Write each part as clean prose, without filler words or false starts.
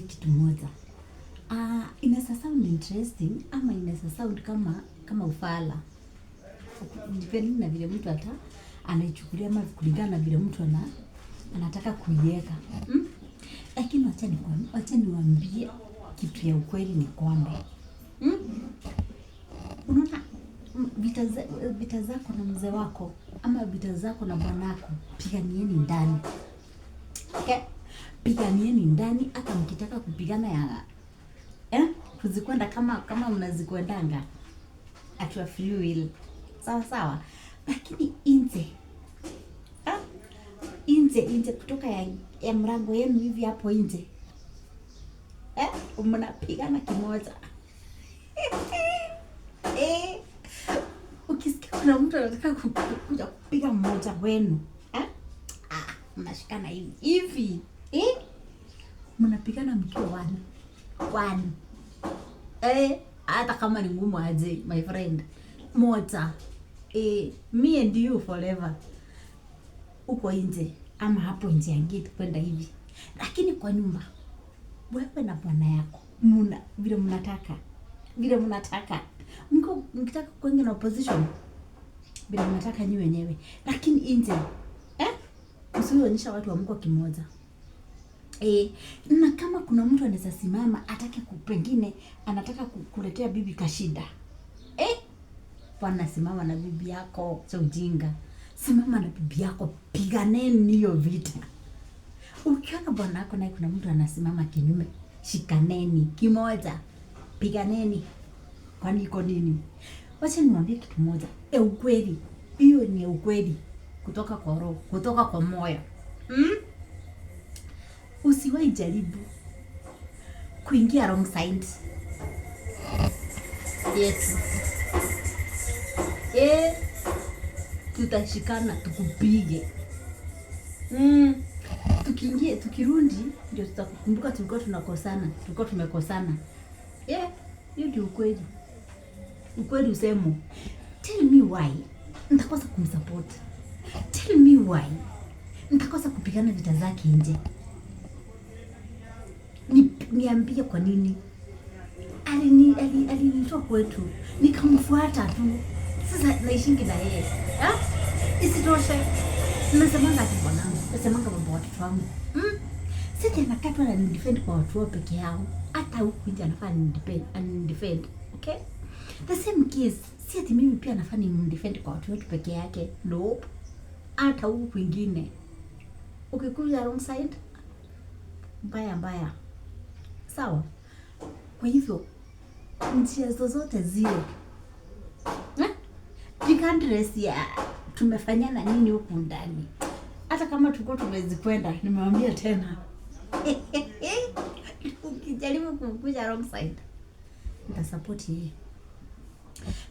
Kitu moja, inaweza sound interesting ama inaweza sound kama ufala, depending na vile mtu ata anaichukulia ama kulingana na vile mtu anataka kuiweka. Lakini wacha niwaambie kitu ya ukweli ni kwamba, Unaona, vita zako na mzee wako ama vita zako na bwanako, piganieni ndani. Okay? Piganieni ndani, hata mkitaka kupigana ya kuzikwenda kama mnazikwendanga at your free will. Sawa sawa. Lakini nje, nje nje kutoka ya mlango yenu hivi hapo nje, mnapigana kimoja. Ukisikia kuna mtu anataka kuja kupiga mmoja wenu, mnashikana hivi hivi, Mnapigana mkiwa one one. Hata kama ni ngumu aje, my friend, moja, me and you forever, uko nje ama hapo nje ya gate kwenda hivi. Lakini kwa nyumba wewe na bwana yako muna vile mnataka, vile mnataka, mko mkitaka kuingia na opposition vile mnataka nyinyi wenyewe, lakini nje, msionyesha watu wa mko kimoja. Na kama kuna mtu anaweza simama atake pengine anataka kuletea bibi kashida, bwana simama na bibi yako, sio ujinga. Simama na bibi yako, piganeni hiyo vita. Ukiona bwana yako naye kuna mtu anasimama kinyume, shikaneni kimoja, piganeni. Kwani iko nini? Wacha niwaambie kitu moja, ukweli hiyo ni ukweli kutoka kwa roho, kutoka kwa moyo. Usiwahi jaribu kuingia wrong side yetu. Tutashikana tukupige. Tukiingia tukirudi ndio tutakumbuka tulikuwa tunakosana, tulikuwa tumekosana. Hiyo ndio ukweli. Ukweli usemo. Tell me why nitakosa kumsupport. Tell me why nitakosa kupigana vita zake nje. Niambie kwa nini. Alinitoa kwetu nikamfuata tu. Sasa naishingi na yeye. Ha? Isitoshe nasemanga ati bwanangu, nasemanga baba watoto wangu. Sisi anakaa tu ananidefend kwa watu wao peke yao. Hata huku nje anafaa anidefend. Okay? The same case, si ati mimi pia nafaa nimdefend kwa watu wetu peke yake. Nope. Hata huku kwingine. Ukikuja wrong side, mbaya mbaya. Sawa? Kwa hivyo njia zozote zile, Regardless ya tumefanyana nini huku ndani, hata kama tulikuwa tumezikwenda, nimewambia tena, ukijaribu kukuja wrong side, nitasupport yeye.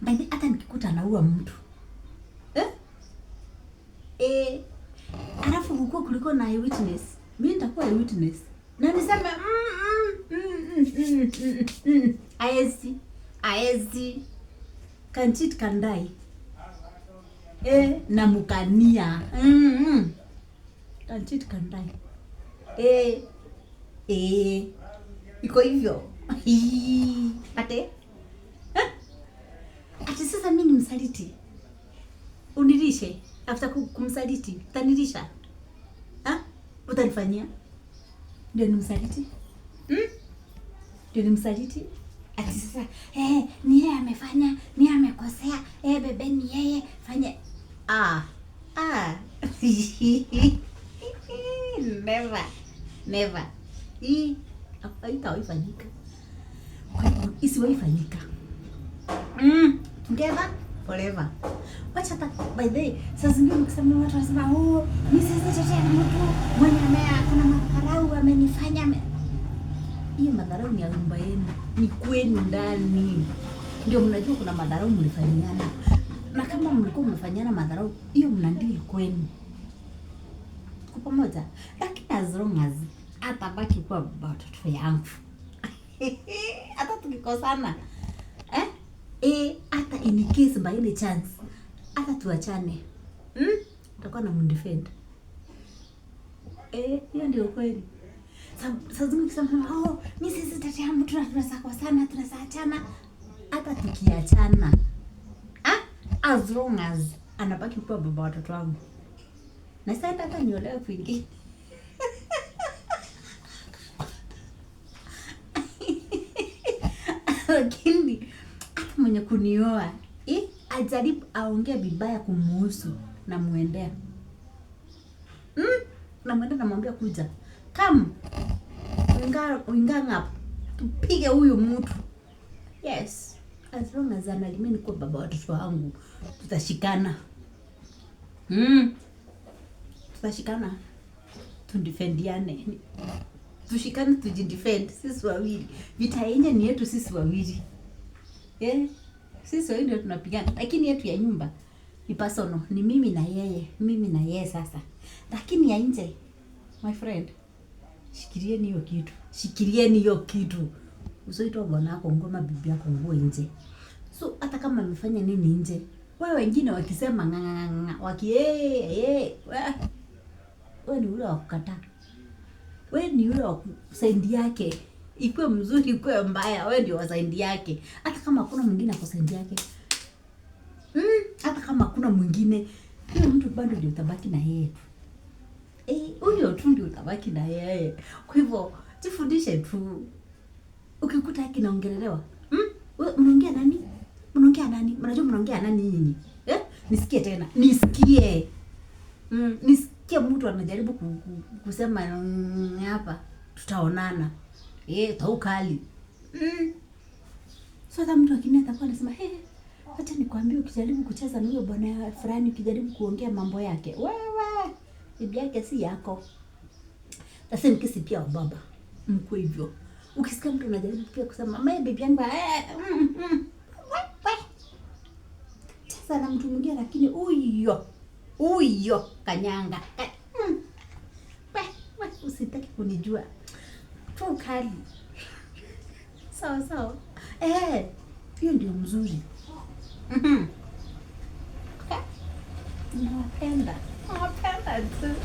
By the, hata nikikuta anaua mtu, Alafu huko kuliko na eyewitness, mimi nitakuwa eyewitness na niseme aezi aezi, can cheat can die, na mukania, Can cheat can die, iko hivyo. Ate, Ati sasa mimi ni msaliti, unilishe after kumsaliti, utanilisha? Ha? Utanifanyia ndio ni msaliti? Ndio ni msaliti? Ati sasa, ni yeye amefanya, ni yeye amekosea, bebe ni yeye fanya. Never. Never. Hii haitawahi fanyika. Kwa hivyo isiwahi fanyika. Together forever. Wacha hata by the way, saa zingine mkisema watu wanasema, oh, mimi siwezi tetea mtu mwenye kuna madharau amenifanya Hiyo madharau ni ya nyumba yenu, ni kwenu ndani. Ndio mnajua kuna madharau mlifanyiana. Na kama mlikuwa mmefanyiana madharau, hiyo mna deal kwenu. Tuko pamoja. Lakini as long as atabaki kuwa baba watoto yangu, hata tukikosana, Hata in case by any chance hata tuachane, Nitakuwa namdefend. Hiyo ndio kweli. Saa zingine ukisema, oh, mi siwezi tetea mtu na tunaweza kosana, tunaweza achana. Hata tukiachana, as long as anabaki kuwa baba watoto wangu, na sasa hata niolewe kwingine. Lakini hata mwenye kunioa, ajaribu aongee vibaya kumuhusu, namuendea. Namwendea, namwambia kuja. Come. Winga up. Tupige huyu mtu. Yes. As long as analimeni kuwa baba watoto wangu, tutashikana. Tutashikana. Tudefendiane. Tushikane, tujidefend sisi wawili. Vita yenye ni yetu sisi wawili. Sisi wawili ndio tunapigana. Lakini yetu ya nyumba ni personal, ni mimi na yeye, mimi na yeye sasa. Lakini ya nje, my friend, shikilieni hiyo kitu. Shikilieni hiyo kitu. Usiitoa bwana wako ngoma, bibi yako nguo nje. So hata kama amefanya nini nje, wewe wengine wakisema ng'ang'ang'a, waki wewe ni ule wa kukataa. Wewe ni ule wa side yake. Ikuwe mzuri, ikuwe mbaya, wewe ndio wa side yake. Hata kama hakuna mwingine ako side yake. Hata kama hakuna mwingine, huyo mtu bado ndio utabaki na yeye tu. Huyo tu ndio utabaki na yeye. Kwa hivyo jifundishe tu. Ukikuta haki inaongelelewa, wewe mnaongea nani? Mnaongea nani? Mnajua mnaongea nani nyinyi? Nisikie tena. Nisikie. Nisikie mtu anajaribu kusema hapa tutaonana. Taukali. So hata mtu akiniita atakuwa anasema, hey, acha nikwambie, ukijaribu kucheza na huyo bwana fulani, ukijaribu kuongea mambo yake, wewe bibi yake si yako. Sasa nikisi pia baba mkuu hivyo. Ukisikia mtu anajaribu pia kusema mama bibi yangu, wewe cheza na mtu mwingine, lakini huyo kanyanga. Wewe usitaki kunijua. Tu kali. Sawa sawa. Hiyo ndio mzuri. Okay. Nawapenda. Nawapenda tu.